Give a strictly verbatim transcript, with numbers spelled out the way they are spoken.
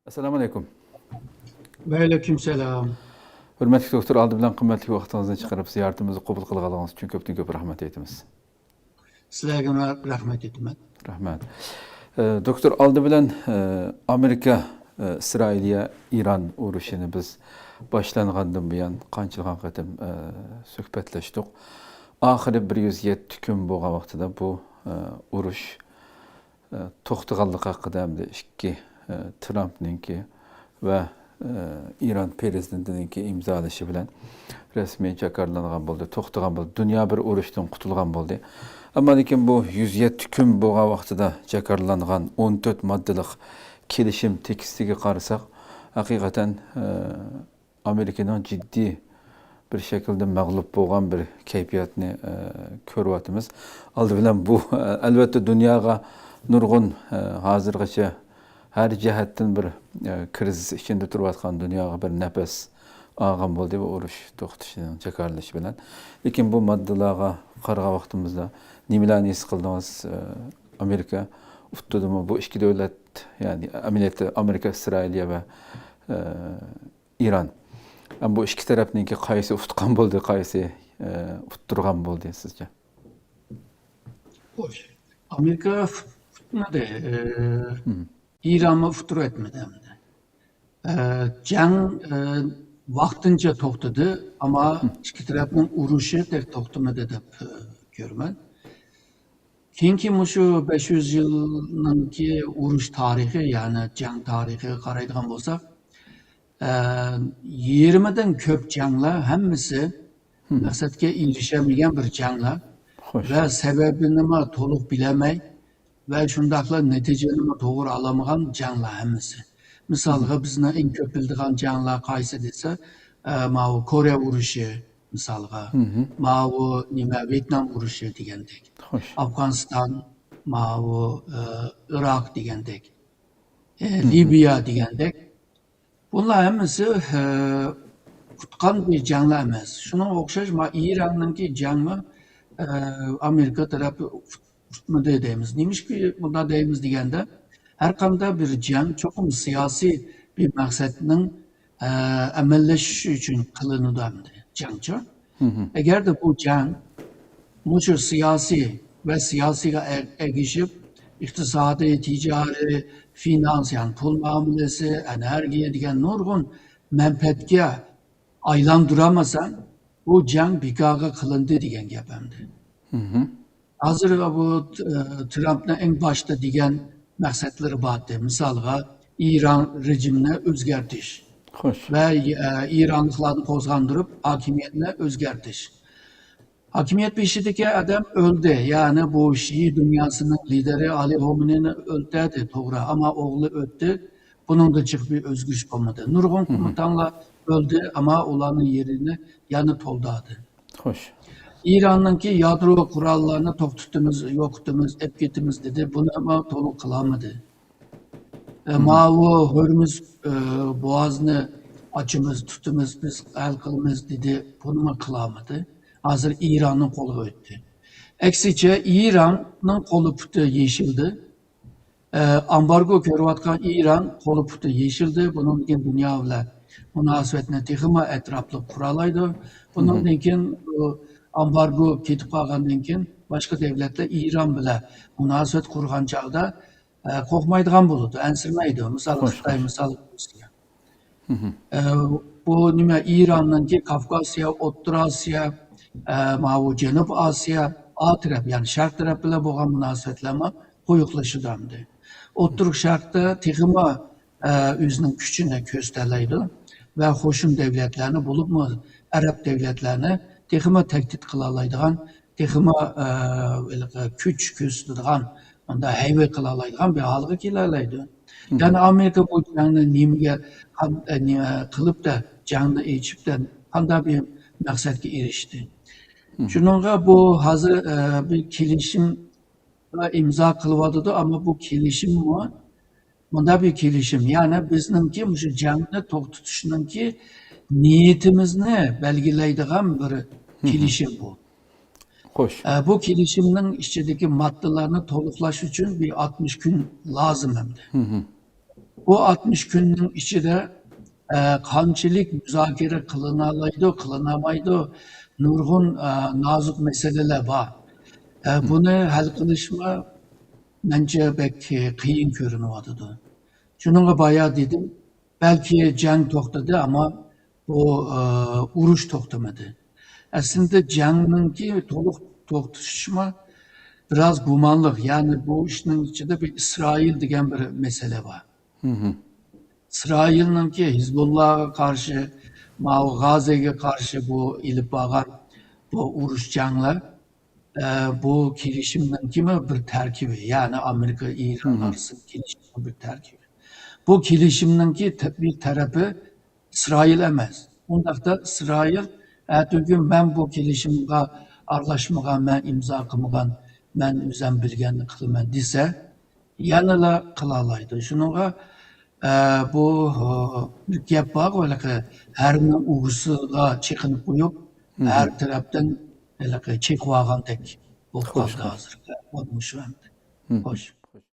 ئەسسالامۇ ئەلەيكۇم. ۋەئەلەيكۇم سالام. ھۆرمەتلىك دوكتور، ئالدى بىلەن قىممەتلىك ۋاقتىڭىزنى چىقىرىپ زىيارىتىمىزنى قوبۇل قىلغانلىقىڭىز ئۈچۈن كۆپتىن كۆپ رەھمەت ئېيتىمىز. سىلەرگىمۇ رەھمەت ئېيتىمەن. رەھمەت. ئە، دوكتور، ئالدى بىلەن، ئە، ئامېرىكا، ئە، ئىسرائىلىيە، ئىران ئۇرۇشىنى بىز باشلانغاندىن بۇيان قانچىلىغان قېتىم، ئە، سۆھبەتلەشتۇق. ئاخىرى بىر يۈز يەتتە كۈن بولغان ۋاقتىدا بۇ، ئە، ئۇرۇش، ئە، توختىغانلىقى ھەققىدە ھەمدە ئىككى، ئە، ترامپنىڭكى ۋە، ئە، ئىران پىرېزىدېنتىنىڭكى ئىمزالىشى بىلەن رەسمىي جاكارلانغان بولدى، توختىغان بولدى. دۇنيا بىر ئۇرۇشتىن قۇتۇلغان بولدى. ئەمما لېكىن بۇ يۈز يەتتە كۈن بولغان ۋاقتىدا جاكارلانغان ئون تۆت ماددىلىق كېلىشىم تېكىستىگە قارىساق، ھەقىقەتەن، ئە، ئامېرىكىنىڭ جىددىي بىر شەكىلدە مەغلۇپ بولغان بىر كەيپىياتنى، ئە، كۆرۈۋاتىمىز. ئالدى بىلەن بۇ، ئە، ئەلۋەتتە دۇنياغا نۇرغۇن، ئە، ھازىرغىچە ھەر جەھەتتىن بىر، ئە، كىرىزىس ئىچىدە تۇرۇۋاتقان دۇنياغا بىر نەپەس ئالغان بولدى بۇ ئۇرۇش توختىشىنىڭ جاكارلىشى بىلەن. لېكىن بۇ ماددىلارغا قارىغان ۋاقتىمىزدا نېمىلەرنى ھېس قىلدىڭىز؟ ئە، ئامېرىكا ئۇتتىدىمۇ؟ بۇ ئىككى دۆلەت، يەنى ئەمەلىيەتتە ئامېرىكا، ئىسرائىلىيە ۋە، ئە، ئىران. ئەمما بۇ ئىككى تەرەپنىڭكى قايسى ئۇتقان بولدى، قايسى، ئە، ئۇتتۇرغان بولدى سىزچە؟ خوش. ئامېرىكا ئۇتمىدى. ئە، ئىرانمۇ ئۇتتۇرۇپ ئەتمىدى ئەمدى. ئە، جەڭ، ئە، ۋاقتىنچە توختىدى، ئەمما ئىككى تەرەپنىڭ ئۇرۇشى تېخى توختىمىدى دەپ، ئە، كۆرىمەن. كېيىنكى مۇشۇ بەش يۈز يىلنىڭكى ئۇرۇش تارىخى، يەنى جەڭ تارىخىغا قارايدىغان بولساق، ئە، يېرىمىدىن كۆپ جەڭلەر ھەممىسى مەقسەتكە ئېرىشەلمىگەن بىر جەڭلەر خوش. ۋە سەۋەبىنىمۇ تولۇق بىلەلمەي ۋە شۇنداقلا نەتىجىنىمۇ توغرا ئالالمىغان جەڭلەر ھەممىسى. مىسالغا، بىزنىڭ ئەڭ كۆپ بىلىدىغان جەڭلەر قايسى دېسە، ئە، ماۋۇ كورېيە ئۇرۇشى مىسالغا، ماۋۇ نېمە، ۋيېتنام ئۇرۇشى دېگەندەك، خوش. ئافغانىستان، ماۋۇ، ئە، ئىراق دېگەندەك، ئە، لىۋىيە دېگەندەك. بۇلار ھەممىسى، ئە، ئۇتقان بىر جەڭلەر ئەمەس. شۇنىڭغا ئوخشاش، ما، ئىراننىڭكى جەڭمۇ، ئە، ئامېرىكا تەرەپى ئۇتمىدى دەيمىز. نېمىشقا بۇنداق دەيمىز دېگەندە، ھەر قانداق بىر جەڭ چوقۇم سىياسىي بىر مەقسەتنىڭ، ئە، ئەمەلىيلىشىشى ئۈچۈن قىلىنىدۇ ئەمدى جەڭچۇ. ئەگەردە بۇ جەڭ مۇشۇ سىياسىي ۋە سىياسىيغا ئە-، ئەگىشىپ، ئىقتىسادىي، تىجارىي، فىنانس، يەنى پۇل مۇئامىلىسى، ئېنېرگىيە دېگەن نۇرغۇن مەنپەئەتكە ئايلاندۇرالمىسا، بۇ جەڭ بىكارغا قىلىندى دېگەن گەپ ئەمدى. ھازىر بۇ، ئە، ترامپنىڭ ئەڭ باشتا دېگەن مەقسەتلىرى بار ئىدى. مىسالغا، ئىران رېجىمىنى ئۆزگەرتىش خوش. ۋە، ئە، ئىرانلىقلارنى قوزغاندۇرۇپ، ھاكىمىيەتنى ئۆزگەرتىش. ھاكىمىيەت بېشىدىكى ئادەم ئۆلدى. يەنى بۇ شىئى دۇنياسىنىڭ لىدېرى ئالى خامنېينى ئۆلتۈردى، توغرا. ئەمما ئوغلى ئۆتتى. بۇنىڭدا جىق بىر ئۆزگىرىش بولمىدى. نۇرغۇن كوماندانلار ئۆلدى، ئەمما ئۇلارنىڭ يېرىنى يەنە تولدۇردى. خوش. ئىراننىڭكى يادرو قوراللارنى توختىتىمىز، يوقىتىمىز، ئەپ كېتىمىز دېدى. بۇنىمۇ تولۇق قىلالمىدى. ئە، ماۋۇ ھۆرمۇز، ئە، بوغازنى ئاچىمىز، تۇتىمىز، بىز ھەل قىلىمىز دېدى. بۇنىمۇ قىلالمىدى. ھازىر ئىراننىڭ قولىغا ئۆتتى. ئەكسىچە، ئىراننىڭ قولى پۇتى يېشىلدى. ئە، ئامبارگو كۆرۈۋاتقان ئىران قولى پۇتى يېشىلدى. بۇنىڭدىن كېيىن دۇنيا بىلەن مۇناسىۋەتنى تېخىمۇ ئەتراپلىق قۇرالايدۇ. بۇنىڭدىن كېيىن بۇ ئامبارگو كېتىپ قالغاندىن كېيىن باشقا دۆلەتلەر ئىران بىلەن مۇناسىۋەت قۇرغان چاغدا، ئە، قورقمايدىغان بولىدۇ، ئەنسىرىمەيدۇ. مىسال، خوش، خىتاي، خوش. مىسال، روسىيە. ئە، بۇ نېمە، ئىراننىڭكى كافكاسىيە، ئوتتۇرا ئاسىيا، ئە، ماۋۇ جەنۇب ئاسىيا، ئا تەرەپ، يەنى شەرق تەرەپ بىلەن بولغان مۇناسىۋەتلەرمۇ قويۇقلىشىدۇ ئەمدى. ئوتتۇرا شەرقتە تېخىمۇ، ئە، ئۆزىنىڭ كۈچىنى كۆرسىتەلەيدۇ ۋە قوشنا دۆلەتلەرنى، بولۇپمۇ ئەرەب دۆلەتلەرنى تېخىمۇ تەھدىت قىلالايدىغان، تېخىمۇ، ئە، ھېلىقى كۈچ كۆرسىتىدىغان، ئۇنداق ھەيۋە قىلالايدىغان بىر ھالغا كېلەلەيدۇ. يەنى ئامېرىكا بۇ جەڭنى نېمىگە، قان-، ئە، نېمە قىلىپتا، جەڭنى ئېچىپتا، قانداق بىر مەقسەتكە ئېرىشتى؟ شۇنىڭغا بۇ ھازىر، ئە، بىر كېلىشىم ئىمزا قىلىۋاتىدۇ، ئەمما بۇ كېلىشىممۇ مۇنداق بىر كېلىشىم، يەنى بىزنىڭكى مۇشۇ جەڭنى توختىتىشنىڭكى نىيىتىمىزنى بەلگىلەيدىغان بىر كېلىشىم بۇ. خوش. ئە، بۇ كېلىشىمنىڭ ئىچىدىكى ماددىلارنى تولۇقلاش ئۈچۈن بىر ئاتمىش كۈن لازىم ئەمدى. بۇ ئاتمىش كۈننىڭ ئىچىدە، ئە، قانچىلىك مۇزاكىرە قىلىنالايدۇ، قىلىنالمايدۇ، نۇرغۇن، ئە، نازۇك مەسىلىلەر بار. ئە، بۇنى ھەل قىلىشمۇ مەنچە بەك قىيىن كۆرۈنۈۋاتىدۇ. شۇنىڭغا بايا دېدىم، بەلكى جەڭ توختىدى، ئەمما بۇ، ئە، ئۇرۇش توختىمىدى. ئەسلىدە جەڭنىڭكى تولۇق توختىشىمۇ بىراز گۇمانلىق. يەنى بۇ ئىشنىڭ ئىچىدە بىر ئىسرائىل دېگەن بىر مەسىلە بار. ئىسرائىلنىڭكى ھىزبۇللاغا قارشى، ماۋۇ غازەگە قارشى بۇ ئېلىپ بارغان بۇ ئۇرۇش جەڭلەر، ئە، بۇ كېلىشىمنىڭكىمۇ بىر تەركىبى، يەنى ئامېرىكا، ئىران ئارىسىدىكى كېلىشىمنىڭ بىر تەركىبى. بۇ كېلىشىمنىڭكى تە-، بىر تەرىپى ئىسرائىل ئەمەس. ئۇنداقتا ئىسرائىل، ئەتىگۈن مەن بۇ كېلىشىمغا ئارىلاشمىغان، مەن ئىمزا قىلمىغان، مەن ئۆزۈم بىلگەننى قىلىمەن دېسە، يەنىلا قىلالايدۇ. شۇنىڭغا، ئە، بۇ، ئە، بىر گەپ بارغۇ، ھېلىقى ھەرنىڭ ئۇۋىسىغا چېقىنىپ قويۇپ، ھەر تەرەپتىن ھېلىقى چېقىۋالغاندەك بولۇپ قالدى ھازىرقى ئەھۋال مۇشۇ ئەمدى. خوش.